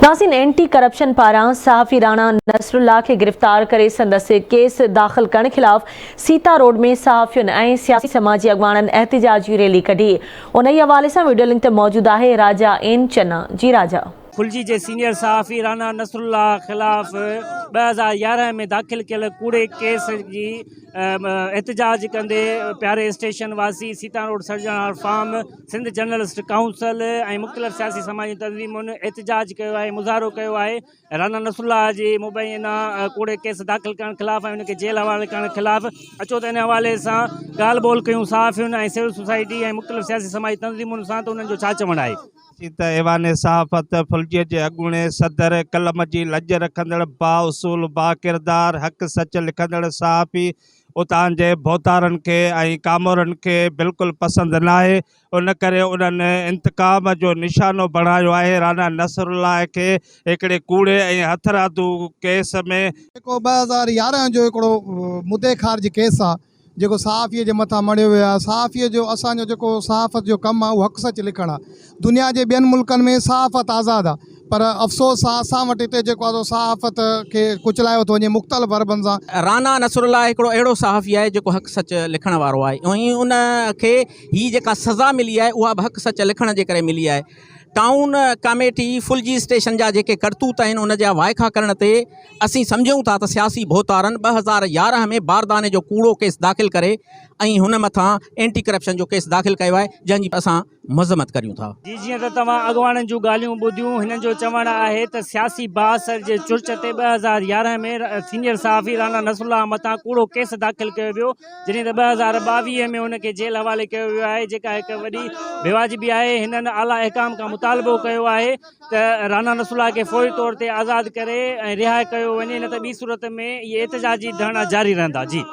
ناظرين anti corruption پاران صحافي راڻا نصرالله کي گرفتار ڪري سندس ڪيس داخل ڪرڻ خلاف سيتا روڊ ۾ صحافين ۽ سياسي سماجي اڳواڻن احتجاجي ريلي ڪڍي انهي حوالي سان وڊيو لنڪ تي موجود آهي راجا اين چنا جي راجا. ڦلجي جي سينيئر صحافي راڻا نصرالله خلاف 2011 ۾ داخل ڪيل ڪوڙي ڪيس جي احتجاج ڪندي پياري اسٽيشن واسي Sita road Sarjanhar farm Sindh journalist council ۽ مختلف سياسي سماجي تنظيمن احتجاج ڪيو آهي مظاهرو ڪيو آهي رانا نصر الله جي مبينا ڪوڙي ڪيس داخل ڪرڻ خلاف ۽ ان کي جيل حوالي ڪرڻ خلاف اچو ته ان حوالي سان ڳالهه ٻولهه ڪيون صحافين ۽ سول سوسائٽي ۽ مختلف سياسي سماجي تنظيمن سان ته انهن جو ڇا چوڻ آهي. سين ته ايوان صحافت ڦلجي جي اڳوڻي صدر، قلم جي لڄ رکندڙ، بااصول، باڪردار، حق سچ لکندڙ صحافي اتان جي ڀوتارن کي ۽ ڪامورن کي بلڪل پسند ناهي ان ڪري انهن انتقام جو نشانو بڻايو آهي رانا نصر الله کي هڪڙي ڪوڙي ۽ هٿرادو ڪيس ۾. جيڪو 2011 جو هڪڙو مدي خارج ڪيس آ جيڪو صحافي جي مٿان مڙهيو ويو آ صحافي جو اسان جو جيڪو صحافت جو ڪم آ اهو حق سچ لکڻ آ دنيا جي ٻين ملڪن ۾ صحافت آزاد آ پر افسوس سان اسان وٽ هتي جيڪو آ سو صحافت کي ڪچلايو ٿو وڃي مختلف حربن سان. رانا نصرالله هڪڙو اهڙو صحافي آهي جيڪو حق سچ لکڻ وارو آهي ۽ ان کي هي جيڪا سزا ملي آهي اها به حق سچ لکڻ جي ڪري ملي آهي. ٽائون ڪاميٽي ڦلجي اسٽيشن جا جيڪي ڪرتوت آهن ان جا وائکا ڪرڻ تي اسين سمجهون ٿا ته سياسي ڀوتارن 2011 ۾ بارداني جو ڪوڙو ڪيس داخل ڪري ۽ هن مٿان اينٽي ڪرپشن جو ڪيس داخل ڪيو آهي جنهن جي اسان مذمت ڪريون ٿا. جي جيئن ته توهان اڳواڻن جون ڳالهيون ٻڌيون هنن جو چوڻ آهي ته سياسي بااثر جي چرچ تي 2011 ۾ سينيئر صحافي رانا نصرالله مٿان ڪوڙو ڪيس داخل ڪيو ويو جڏهن ته 2022 ۾ هن کي جيل حوالي ڪيو ويو آهي جيڪا هڪ وڏي بيواجبي آهي هنن اعليٰ احڪام کان مطالبو ڪيو آهي ته رانا نصرالله کي فوري طور تي آزاد ڪري ۽ رها ڪيو وڃي نه ته ٻي صورت ۾ اهي احتجاجي ڌرڻا جاري رهندا جي.